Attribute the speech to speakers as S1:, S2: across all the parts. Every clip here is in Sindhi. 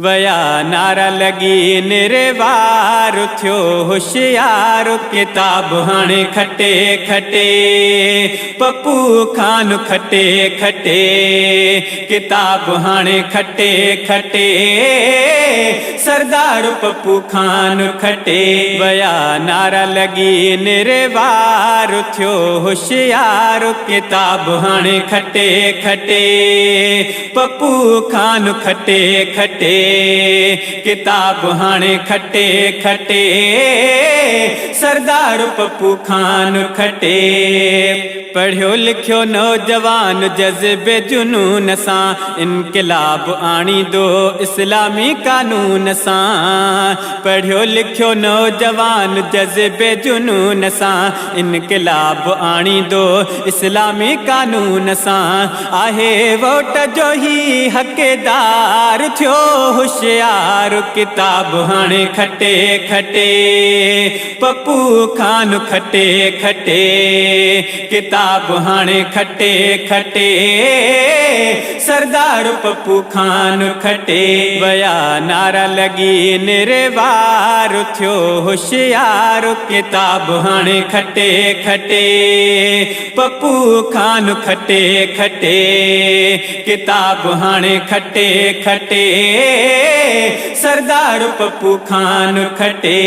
S1: ويا نعرا لڳي نروار ٿيو هوشيار ڪتاب هاڻي کٽي کٽي پپو خان کٽي کٽي ڪتاب هاڻي کٽي کٽي سردار پپو خان کٽي ويا نعرا لڳي نروار ٿيو هوشيار ڪتاب هاڻي کٽي کٽي پپو خان کٽي کٽي، ڪتاب هاڻي کٽي کٽي، سردار پپو خان کٽي. پڙهيو لکيو نوجوان جذبي جنون سان، انقلاب آڻيندو اسلامي قانون سان. پڙهيو لکيو نوجوان جذبي جنون سان، انقلاب آڻيندو اسلامي قانون سان. آهي ووٽ جو هي حقدار ٿيو هوشيار ڪتاب هاڻي کٽي کٽي پپو خان کٽي کٽي ڪتاب هاڻي کٽي کٽي سردار پپو خان کٽي ويا نعرا لڳي نروار ٿيو هوشيار ڪتاب هاڻي کٽي کٽي پپو خان کٽي کٽي، ڪتاب هاڻي کٽي کٽي، سردار پپو خان کٽي.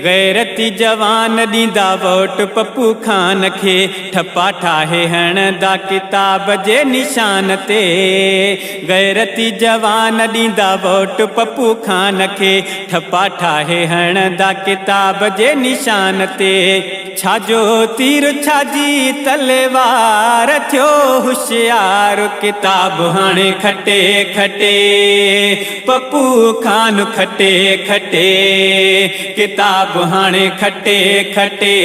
S1: غيرتي جوان ڏيندا ووٽ پپو خان کي، ٺپا ٺاهي هڻندا ڪتاب جي نشان تي. غيرتي جوان ڏيندا ووٽ پپو خان کي، ٺپا ٺاهي هڻندا ڪتاب جي نشان تي. ڇا جو تير ڇا جي تلوار ٿيو هوشيار ڪتاب هاڻي کٽي کٽي پپو خان کٽي کٽي ڪتاب هاڻي کٽي کٽي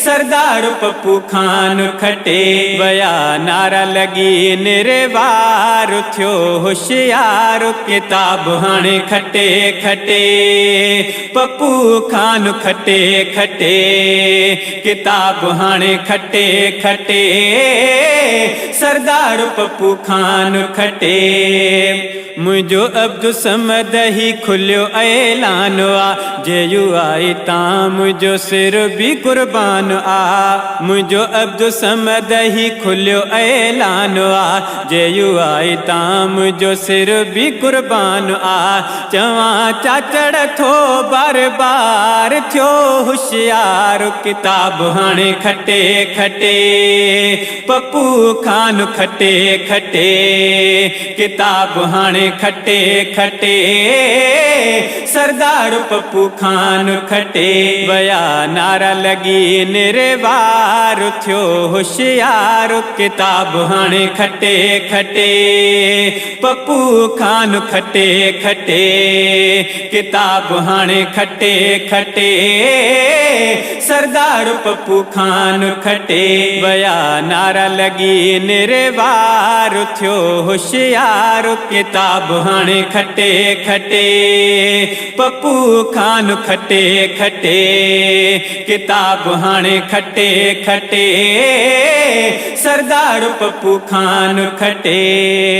S1: سردار پپو خان کٽي ويا نعرا لڳي نروار ٿيو هوشيار ڪتاب هاڻي کٽي کٽي پپو خان کٽي کٽي، ڪتاب هاڻي کٽي کٽي، سردار پپو خان کٽي. منهنجو عبدالصمد هي کليو اعلان آ، جي يو آء تان منهنجو سر به قربان آ. منهنجو عبدالصمد هي کليو اعلان آ، جي يو آء تان منهنجو سر به قربان آ. چوان چاچڙ ٿو بار بار ٿيو هوشيار ڪتاب هاڻي کٽي کٽي پپو خان کٽي کٽي ڪتاب هاڻي کٽي کٽي سردار پپو خان کٽي ويا نعرا لڳي نروار ٿيو هوشيار ڪتاب هاڻي کٽي کٽي پپو خان کٽي کٽي، ڪتاب هاڻي کٽي کٽي، سردار پپو خان کٽي. ويا نعرا لڳي نروار ٿيو هوشيار ڪتاب هاڻي کٽي کٽي، پپو خان کٽي کٽي، ڪتاب هاڻي کٽي کٽي، سردار پپو خان کٽي.